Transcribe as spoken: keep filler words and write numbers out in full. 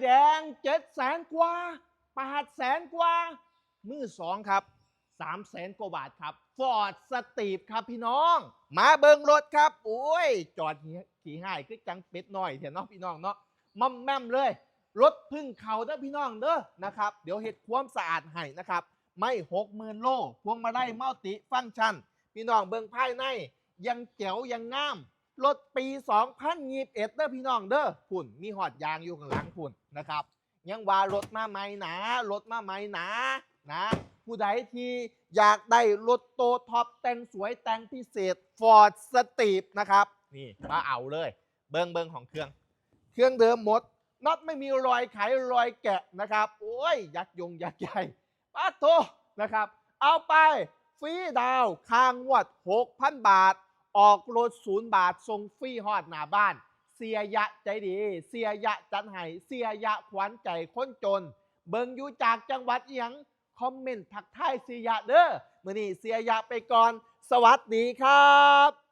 แดงเจ็ดแสนกว่า แปดแสนกว่า มือสองครับ สามแสนกว่าบาทครับ Ford Stream ครับพี่น้อง มาเบิ่งรถครับ โอ้ย จอดขี้ขี้ห้ายคือจังเป็ดน้อยแท้เนาะพี่น้องเนาะ ม่อมแม่มเลย รถเพิ่งเข้าเด้อพี่น้องเด้อนะครับ เดี๋ยวเฮ็ดความสะอาดให้นะครับ ไม่หกหมื่นโล พวงมาลัย multi function พี่น้องเบิ่งภายใน ยังแจ๋วยังงาม รถปีสองพันยี่สิบเอ็ดเด้อพี่น้องเด้อ พุ่น มีฮอดยางอยู่ข้างหลังพุ่นนะครับ ยังว่ารถมาใหม่หนา รถมาใหม่หนา นะ ผู้ใดที่อยากได้รถโตท็อปแต่งสวยแต่งพิเศษ Ford Stream นะครับ นี่ มาเอาเลย เบิ่งเบิ่งของเครื่อง เครื่องเดิมหมด น็อตไม่มีรอยไขรอยแกะนะครับ โอ้ย ยักยงยักใหญ่ ปาดโทนะครับ เอาไป ฟรีดาวน์ ค่างวด หกพันบาท ออกรถศูนย์บาท ส่งฟรีฮอดหน้าบ้าน เสียยะใจดี เสียยะจัดให้ เสียยะขวัญใจคนจน เบิ่งอยู่จากจังหวัดอิหยัง คอมเมนต์ทักทายเสียยะเด้อ มื้อนี้เสียยะไปก่อน สวัสดีครับ